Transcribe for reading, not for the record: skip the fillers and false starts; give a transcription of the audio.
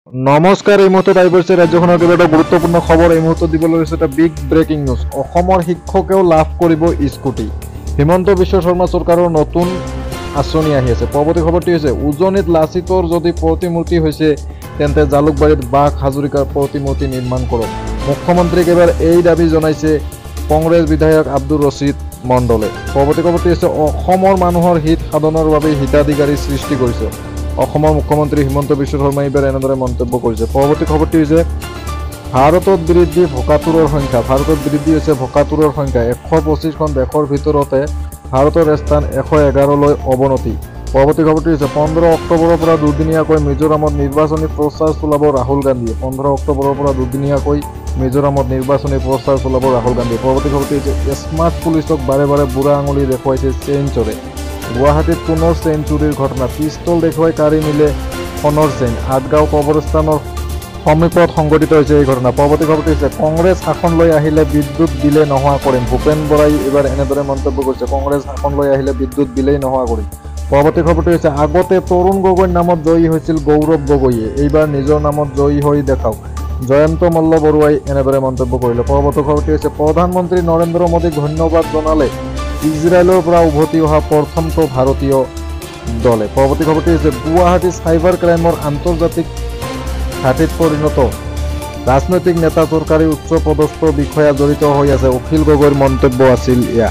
নমস্কাৰ, এই মুহূৰ্তত আহি পৰিছে ৰাজ্যখনৰ কেইবাটাও গুৰুত্বপূৰ্ণ খবৰ। এই মুহূৰ্তত দিবলৈ লৈছে এটা বিগ ব্ৰেকিং নিউজ। অসমৰ শিক্ষকেও লাভ কৰিব স্কুটি। হিমন্ত বিশ্ব শৰ্মা চৰকাৰৰ নতুন আঁচনি আহি আছে। পৰৱৰ্তী খবৰটি হৈছে, উজনিত লাচিতৰ যদি প্ৰতিমূৰ্তি হৈছে, তেন্তে জালুকবাৰীত বাঘ হাজৰিকাৰ প্ৰতিমূৰ্তি নিৰ্মাণ কৰক। মুখ্যমন্ত্ৰীক এবাৰ এই দাবী জনাইছে কংগ্ৰেছ বিধায়ক আব্দুৰ ৰছিদ মণ্ডলে। পৰৱৰ্তী খবৰটি হৈছে, অসমৰ মানুহৰ হিত সাধনৰ বাবে হিতাধিকাৰী সৃষ্টি কৰিছে। অসমৰ মুখ্যমন্ত্ৰী হিমন্ত বিশ্ব শৰ্মাই এইবাৰ এনেদৰে মন্তব্য কৰিছে। পৰৱৰ্তী খবৰটি হৈছে, ভাৰতত বৃদ্ধি ভোকাতুৰৰ সংখ্যা। ভাৰতত বৃদ্ধি হৈছে ভোকাতুৰৰ সংখ্যা। 125খন দেশৰ ভিতৰতে ভাৰতৰ স্থান 111লৈ অৱনতি। পৰৱৰ্তী খবৰটি হৈছে, 15 অক্টোবৰৰ পৰা দুদিনীয়াকৈ মিজোৰামত নিৰ্বাচনী প্ৰচাৰ চলাব ৰাহুল গান্ধীয়ে। 15 অক্টোবৰৰ পৰা দুদিনীয়াকৈ মিজোৰামত নিৰ্বাচনী প্ৰচাৰ চলাব ৰাহুল গান্ধীয়ে। পৰৱৰ্তী খবৰটি হৈছে, স্মাৰ্ট পুলিচক বাৰে বাৰে বুঢ়া আঙুলি দেখুৱাইছে চেইন চোৰে। গুৱাহাটীত পুনৰ চেইন চুৰিৰ ঘটনা। পিষ্টল দেখুৱাই কাঢ়ি নিলে সোণৰ চেইন। আঠগাঁও কবৰস্থানৰ সমীপত সংঘটিত হৈছে এই ঘটনা। পৰৱৰ্তী খবৰটি হৈছে, কংগ্ৰেছ শাসন লৈ আহিলে বিদ্যুৎ বিলেই নোহোৱা কৰিম। ভূপেন বৰাই এইবাৰ এনেদৰে মন্তব্য কৰিছে। কংগ্ৰেছ শাসন লৈ আহিলে বিদ্যুৎ বিলেই নোহোৱা কৰিম। পৰৱৰ্তী খবৰটি হৈছে, আগতে তৰুণ গগৈৰ নামত জয়ী হৈছিল গৌৰৱ গগৈয়ে, এইবাৰ নিজৰ নামত জয়ী হৈ দেখাওক। জয়ন্ত মল্ল বৰুৱাই এনেদৰে মন্তব্য কৰিলে। পৰৱৰ্তী খবৰটি হৈছে, প্ৰধানমন্ত্ৰী নৰেন্দ্ৰ মোদীক ধন্যবাদ জনালে ইজৰাইলৰ পৰা উভতি অহা প্ৰথমটো ভাৰতীয় দলে। পৰৱৰ্তী খবৰটি হৈছে, গুৱাহাটী চাইবাৰ ক্ৰাইমৰ আন্তৰ্জাতিক ঘাটিত পৰিণত ৰাজনৈতিক নেতা, চৰকাৰী উচ্চ পদস্থ বিষয়া জড়িত হৈ আছে। অখিল গগৈৰ মন্তব্য আছিল এয়া।